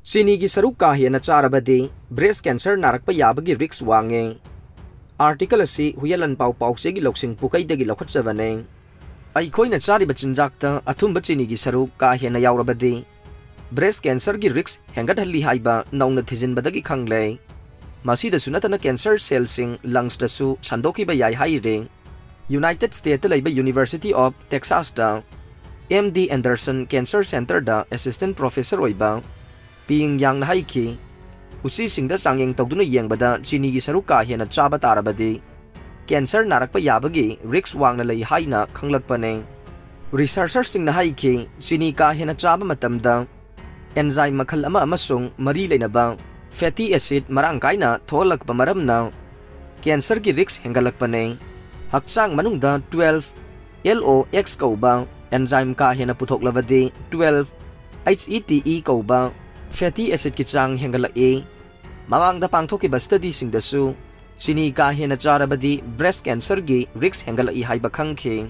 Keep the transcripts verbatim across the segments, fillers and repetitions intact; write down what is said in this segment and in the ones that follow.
ꯆꯤꯅꯤꯒꯤ ꯁꯔꯨꯛ ꯀꯥ ꯍꯦꯟꯅ ꯆꯥꯔꯕꯗꯤ breast cancer ꯅꯥꯔꯛꯄ ꯌꯥꯕꯒꯤ risk ꯋꯥꯡꯉꯦ꯫ Article ꯑꯁꯤ ꯍꯨꯌꯦꯂꯟ ꯄꯥꯎ ꯄꯥꯎꯆꯦꯒꯤ ꯂꯧꯁꯤꯡ ꯄꯨꯀꯩꯗꯒꯤ ꯂꯧꯈꯠꯆꯕꯅꯦ꯫ ꯑꯩꯈꯣꯏꯅ ꯆꯥꯔꯤꯕ ꯆꯤꯟꯖꯥꯛꯇ ꯑꯊꯨꯝꯕ ꯆꯤꯅꯤꯒꯤ ꯁꯔꯨꯛ ꯀꯥ ꯍꯦꯟꯅ ꯌꯥꯎꯔꯕꯗꯤ breast cancerꯒꯤ risk ꯍꯦꯟꯒꯠꯍꯜꯂꯤ ꯍꯥꯏꯕ ꯅꯧꯅ ꯊꯤꯖꯤꯟꯕꯗꯒꯤ ꯈꯪꯂꯦ꯫ ꯃꯁꯤꯗꯁꯨ ꯅꯠꯇꯅ cancer cellꯁꯤꯡ lungsꯇꯁꯨ ꯁꯟꯗꯣꯛꯈꯤꯕ ꯌꯥꯏ ꯍꯥꯏꯔꯤ꯫ United States ꯂꯩꯕ University of Texasꯇ M D Anderson Cancer Centerꯗ assistant professor ꯑꯣꯏꯕ ꯄꯤꯌꯤꯡ ꯌꯥꯡꯅ ꯍꯥꯏꯈꯤ, ꯎꯆꯤꯁꯤꯡꯗ ꯆꯥꯡꯌꯦꯡ ꯇꯧꯗꯨꯅ ꯌꯦꯡꯕꯗ ꯆꯤꯅꯤꯒꯤ ꯁꯔꯨꯛ ꯀꯥ ꯍꯦꯟꯅ ꯆꯥꯕ ꯇꯥꯔꯕꯗꯤ cancer ꯅꯥꯔꯛꯄ ꯌꯥꯕꯒꯤ risk ꯋꯥꯡꯅ ꯂꯩ ꯍꯥꯏꯅ ꯈꯪꯂꯛꯄꯅꯦ꯫ Researcherꯁꯤꯡꯅ ꯍꯥꯏꯈꯤ, ꯆꯤꯅꯤ ꯀꯥ ꯍꯦꯟꯅ ꯆꯥꯕ ꯃꯇꯝꯗ enzyme ꯃꯈꯜ ꯑꯃ ꯑꯃꯁꯨꯡ ꯃꯔꯤ ꯂꯩꯅꯕ fatty acid ꯃꯔꯥꯡ ꯀꯥꯏꯅ ꯊꯣꯛꯍꯜꯂꯛꯄ ꯃꯔꯝꯅ cancerꯒꯤ risk ꯍꯦꯟꯒꯠꯂꯛꯄꯅꯦ꯫ ꯍꯛꯆꯥꯡ ꯃꯅꯨꯡꯗ twelve L O X ꯀꯧꯕ enzyme ꯀꯥ ꯍꯦꯟꯅ ꯄꯨꯊꯣꯛꯂꯕꯗꯤ twelve H E T E ꯀꯧꯕ fatty acidꯀꯤ ꯆꯥꯡ ꯍꯦꯟꯒꯠꯂꯛꯏ꯫ ꯃꯃꯥꯡꯗ ꯄꯥꯡꯊꯣꯛꯈꯤꯕ studyꯁꯤꯡꯗꯁꯨ ꯆꯤꯅꯤ ꯀꯥ ꯍꯦꯟꯅ ꯆꯥꯔꯕꯗꯤ breast cancerꯒꯤ risk ꯍꯦꯟꯒꯠꯂꯛꯏ ꯍꯥꯏꯕ ꯈꯪꯈꯤ꯫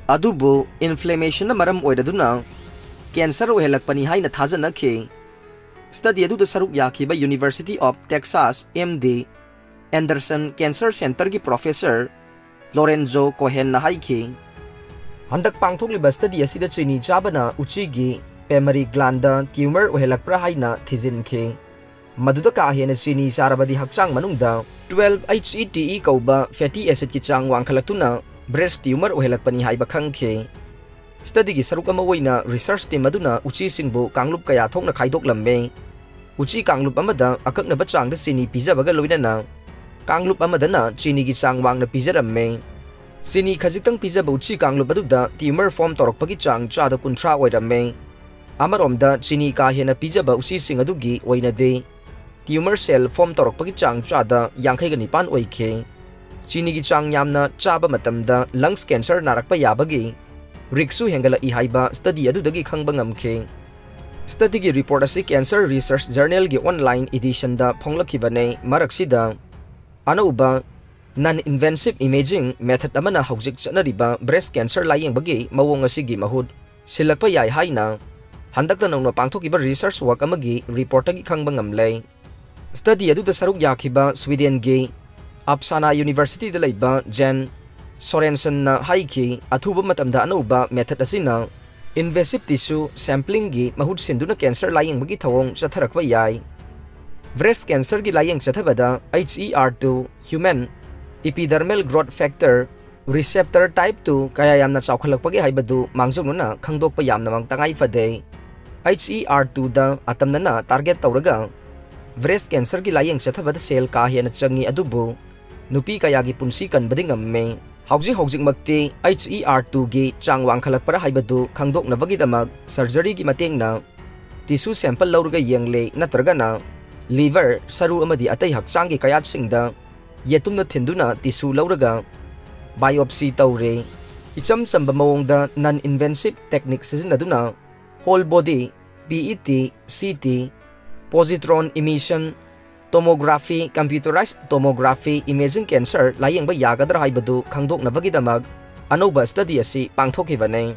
ꯑꯗꯨꯕꯨ inflammationꯅ ꯃꯔꯝ ꯑꯣꯏꯔꯗꯨꯅ cancer ꯑꯣꯏꯍꯜꯂꯛꯄꯅꯤ ꯍꯥꯏꯅ ꯊꯥꯖꯅꯈꯤ꯫ Study ꯑꯗꯨꯗ ꯁꯔꯨꯛ ꯌꯥꯈꯤꯕ University of Texas M D Anderson Cancer Centerꯒꯤ professor Lorenzo Cohenꯅ ꯍꯥꯏꯈꯤ, ꯍꯟꯗꯛ ꯄꯥꯡꯊꯣꯛꯂꯤꯕ study ꯑꯁꯤꯗ ꯆꯤꯅꯤ ꯆꯥꯕꯅ ꯎꯆꯤꯒꯤ mammary glandꯗ tumor ꯑꯣꯏꯍꯜꯂꯛꯄ꯭ꯔꯥ ꯍꯥꯏꯅ ꯊꯤꯖꯤꯟꯈꯤ꯫ ꯃꯗꯨꯗ ꯀꯥ ꯍꯦꯟꯅ ꯆꯤꯅꯤ ꯆꯥꯔꯕꯗꯤ ꯍꯛꯆꯥꯡ ꯃꯅꯨꯡꯗ twelve H E T E ꯀꯧꯕ fatty acidꯀꯤ ꯆꯥꯡ ꯋꯥꯡꯈꯠꯂꯛꯇꯨꯅ breast tumor ꯑꯣꯏꯍꯜꯂꯛꯄꯅꯤ ꯍꯥꯏꯕ ꯈꯪꯈꯤ꯫ Studyꯒꯤ ꯁꯔꯨꯛ ꯑꯃ ꯑꯣꯏꯅ research team ꯑꯗꯨꯅ ꯎꯆꯤꯁꯤꯡꯕꯨ ꯀꯥꯡꯂꯨꯞ ꯀꯌꯥ ꯊꯣꯛꯅ ꯈꯥꯏꯗꯣꯛꯂꯝꯃꯤ꯫ ꯎꯆꯤ ꯀꯥꯡꯂꯨꯞ ꯑꯃꯗ ꯑꯀꯛꯅꯕ ꯆꯥꯡꯗ ꯆꯤꯅꯤ ꯄꯤꯖꯕꯒ ꯂꯣꯏꯅꯅ ꯀꯥꯡꯂꯨꯞ ꯑꯃꯗꯅ ꯆꯤꯅꯤꯒꯤ ꯆꯥꯡ ꯋꯥꯡꯅ ꯄꯤꯖꯔꯝꯃꯤ꯫ ꯆꯤꯅꯤ ꯈꯖꯤꯛꯇꯪ ꯄꯤꯖꯕ ꯎꯆꯤ ꯀꯥꯡꯂꯨꯞ ꯑꯗꯨꯗ tumor form ꯇꯧꯔꯛꯄꯒꯤ ꯆꯥꯡ ꯆꯥꯗ ꯀꯨꯟꯊ꯭ꯔꯥ ꯑꯣꯏꯔꯝꯃꯤ꯫ ꯑꯃꯔꯣꯝꯗ ꯆꯤꯅꯤ ꯀꯥ ꯍꯦꯟꯅ ꯄꯤꯖꯕ ꯎꯆꯤꯁꯤꯡ ꯑꯗꯨꯒꯤ ꯑꯣꯏꯅꯗꯤ tumor cell form ꯇꯧꯔꯛꯄꯒꯤ ꯆꯥꯡ ꯆꯥꯗ ꯌꯥꯡꯈꯩꯒ ꯅꯤꯄꯥꯟ ꯑꯣꯏꯈꯤ꯫ ꯆꯤꯅꯤꯒꯤ ꯆꯥꯡ ꯌꯥꯝꯅ ꯆꯥꯕ ꯃꯇꯝꯗ lungs cancer ꯅꯥꯔꯛꯄ ꯌꯥꯕꯒꯤ riskꯁꯨ ꯍꯦꯟꯒꯠꯂꯛꯏ ꯍꯥꯏꯕ study ꯑꯗꯨꯗꯒꯤ ꯈꯪꯕ ꯉꯝꯈꯤ꯫ Studyꯒꯤ report ꯑꯁꯤ Cancer Research Journalꯒꯤ online editionꯗ ꯐꯣꯡꯂꯛꯈꯤꯕꯅꯦ꯫ ꯃꯔꯛꯁꯤꯗ ꯑꯅꯧꯕ non-invasive imaging method ꯑꯃꯅ ꯍꯧꯖꯤꯛ ꯆꯠꯅꯔꯤꯕ breast cancer ꯂꯥꯌꯦꯡꯕꯒꯤ ꯃꯑꯣꯡ ꯑꯁꯤꯒꯤ ꯃꯍꯨꯠ ꯁꯤꯜꯂꯛꯄ ꯌꯥꯏ ꯍꯥꯏꯅ ꯍꯟꯗꯛꯇ ꯅꯧꯅ ꯄꯥꯡꯊꯣꯛꯈꯤꯕ research work ꯑꯃꯒꯤ reportꯇꯒꯤ ꯈꯪꯕ ꯉꯝꯂꯦ꯫ Study ꯑꯗꯨꯗ ꯁꯔꯨꯛ ꯌꯥꯈꯤꯕ Swedenꯒꯤ Uppsala Universityꯗ ꯂꯩꯕ Jan Sorensenꯅ ꯍꯥꯏꯈꯤ, ꯑꯊꯨꯕ ꯃꯇꯝꯗ ꯑꯅꯧꯕ method ꯑꯁꯤꯅ invasive tissue samplingꯒꯤ ꯃꯍꯨꯠ ꯁꯤꯟꯗꯨꯅ cancer ꯂꯥꯌꯦꯡꯕꯒꯤ ꯊꯧꯑꯣꯡ ꯆꯠꯊꯔꯛꯄ ꯌꯥꯏ꯫ Breast cancerꯒꯤ ꯂꯥꯌꯦꯡ ꯆꯠꯊꯕꯗ H E R two, human epidermal growth factor, receptor type two ꯀꯌꯥ ꯌꯥꯝꯅ ꯆꯥꯎꯈꯠꯂꯛꯄꯒꯦ ꯍꯥꯏꯕꯗꯨ ꯃꯥꯡꯖꯧꯅꯅ ꯈꯪꯗꯣꯛꯄ ꯌꯥꯝꯅꯃꯛ ꯇꯉꯥꯏ ꯐꯗꯦ꯫ H E R twoꯗ ꯑꯇꯝꯅꯅ target ꯇꯧꯔꯒ breast cancerꯒꯤ ꯂꯥꯌꯦꯡ ꯆꯠꯊꯕꯗ ꯁꯦꯜ ꯀꯥ ꯍꯦꯟꯅ ꯆꯪꯏ, ꯑꯗꯨꯕꯨ ꯅꯨꯄꯤ ꯀꯌꯥꯒꯤ ꯄꯨꯟꯁꯤ ꯀꯟꯕꯗꯤ ꯉꯝꯃꯤ꯫ ꯍꯧꯖꯤꯛ ꯍꯧꯖꯤꯛꯃꯛꯇꯤ H E R twoꯒꯤ ꯆꯥꯡ ꯋꯥꯡꯈꯠꯂꯛꯄ꯭ꯔꯥ ꯍꯥꯏꯕꯗꯨ ꯈꯪꯗꯣꯛꯅꯕꯒꯤꯗꯃꯛ surgeryꯒꯤ ꯃꯇꯦꯡꯅ tissue sample ꯂꯧꯔꯒ ꯌꯦꯡꯂꯦ, ꯅꯠꯇ꯭ꯔꯒꯅ liver, ꯁꯔꯨ ꯑꯃꯗꯤ ꯑꯇꯩ ꯍꯛꯆꯥꯡꯒꯤ ꯀꯌꯥꯠꯁꯤꯡꯗ ꯌꯦꯇꯨꯝꯅ ꯊꯤꯟꯗꯨꯅ tissue ꯂꯧꯔꯒ biopsy ꯇꯧꯔꯦ꯫ ꯏꯆꯝ ꯆꯝꯕ ꯃꯑꯣꯡꯗ non-invasive technique ꯁꯤꯖꯤꯟꯅꯗꯨꯅ whole body, P E T, C T, positron emission tomography, computerized tomography imaging cancer ꯂꯥꯌꯦꯡꯕ ꯌꯥꯒꯗ꯭ꯔꯥ ꯍꯥꯏꯕꯗꯨ ꯈꯪꯗꯣꯛꯅꯕꯒꯤꯗꯃꯛ ꯑꯅꯧꯕ study ꯑꯁꯤ ꯄꯥꯡꯊꯣꯛꯈꯤꯕꯅꯤ꯫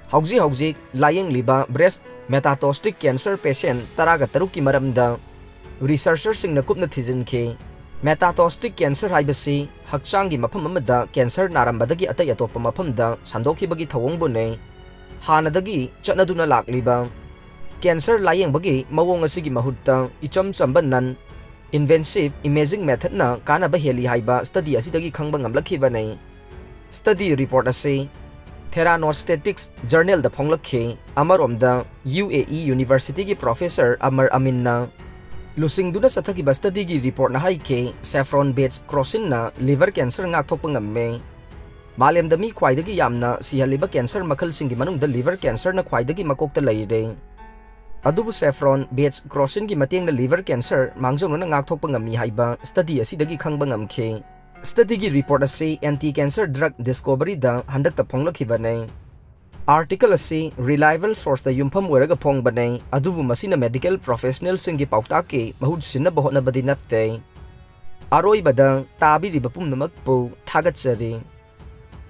ꯍꯧꯖꯤꯛ ꯍꯧꯖꯤꯛ ꯂꯥꯌꯦꯡꯂꯤꯕ breast metastatic cancer patient ꯇꯔꯥꯒ ꯇꯔꯨꯛꯀꯤ ꯃꯔꯝꯗ researcherꯁꯤꯡꯅ ꯀꯨꯞꯅ ꯊꯤꯖꯤꯟꯈꯤ꯫ Metastatic cancer ꯍꯥꯏꯕꯁꯤ ꯍꯛꯆꯥꯡꯒꯤ ꯃꯐꯝ ꯑꯃꯗ cancer ꯅꯥꯔꯝꯕꯗꯒꯤ ꯑꯇꯩ ꯑꯇꯣꯞꯄ ꯃꯐꯝꯗ ꯁꯟꯗꯣꯛꯈꯤꯕꯒꯤ ꯊꯧꯑꯣꯡꯕꯨꯅꯤ꯫ ꯍꯥꯟꯅꯗꯒꯤ ꯆꯠꯅꯗꯨꯅ ꯂꯥꯛꯂꯤꯕ cancer ꯂꯥꯌꯦꯡꯕꯒꯤ ꯃꯑꯣꯡ ꯑꯁꯤꯒꯤ ꯃꯍꯨꯠꯇ ꯏꯆꯝ ꯆꯝꯕ non-invasive imaging methodꯅ ꯀꯥꯟꯅꯕ ꯍꯦꯜꯂꯤ ꯍꯥꯏꯕ study ꯑꯁꯤꯗꯒꯤ ꯈꯪꯕ ꯉꯝꯂꯛꯈꯤꯕꯅꯤ꯫ Study report ꯑꯁꯤ Theranostics journalꯗ ꯐꯣꯡꯂꯛꯈꯤ꯫ ꯑꯃꯔꯣꯝꯗ, U A E Universityꯒꯤ professor Amar Aminꯅ ꯂꯨꯆꯤꯡꯗꯨꯅ ꯆꯠꯊꯈꯤꯕ studyꯒꯤ reportꯅ ꯍꯥꯏꯈꯤ, saffron based crochinꯅ liver cancer ꯉꯥꯛꯊꯣꯛꯄ ꯉꯝꯃꯤ꯫ ꯃꯥꯂꯦꯝꯗ ꯃꯤ ꯈ꯭ꯋꯥꯏꯗꯒꯤ ꯌꯥꯝꯅ ꯁꯤꯍꯜꯂꯤꯕ cancer ꯃꯈꯜꯁꯤꯡꯒꯤ ꯃꯅꯨꯡꯗ liver cancerꯅ ꯈ꯭ꯋꯥꯏꯗꯒꯤ ꯃꯀꯣꯛꯇ ꯂꯩꯔꯦ꯫ ꯑꯗꯨꯕꯨ saffron based crochinꯒꯤ ꯃꯇꯦꯡꯅ liver cancer ꯃꯥꯡꯖꯧꯅꯅ ꯉꯥꯛꯊꯣꯛꯄ ꯉꯝꯃꯤ ꯍꯥꯏꯕ study ꯑꯁꯤꯗꯒꯤ ꯈꯪꯕ ꯉꯝꯈꯤ꯫ Studyꯒꯤ report ꯑꯁꯤ anti-cancer drug discoveryꯗ ꯍꯟꯗꯛꯇ ꯐꯣꯡꯂꯛꯈꯤꯕꯅꯤ꯫ Article ꯑꯁꯤ reliable sourceꯇ ꯌꯨꯝꯐꯝ ꯑꯣꯏꯔꯒ ꯐꯣꯡꯕꯅꯤ, ꯑꯗꯨꯕꯨ ꯃꯁꯤꯅ medical professionalꯁꯤꯡꯒꯤ ꯄꯥꯎꯇꯥꯛꯀꯤ ꯃꯍꯨꯠ ꯁꯤꯟꯅꯕ ꯍꯣꯠꯅꯕꯗꯤ ꯅꯠꯇꯦ꯫ ꯑꯔꯣꯏꯕꯗ ꯇꯥꯕꯤꯔꯤꯕ ꯄꯨꯝꯅꯃꯛꯄꯨ ꯊꯥꯒꯠꯆꯔꯤ꯫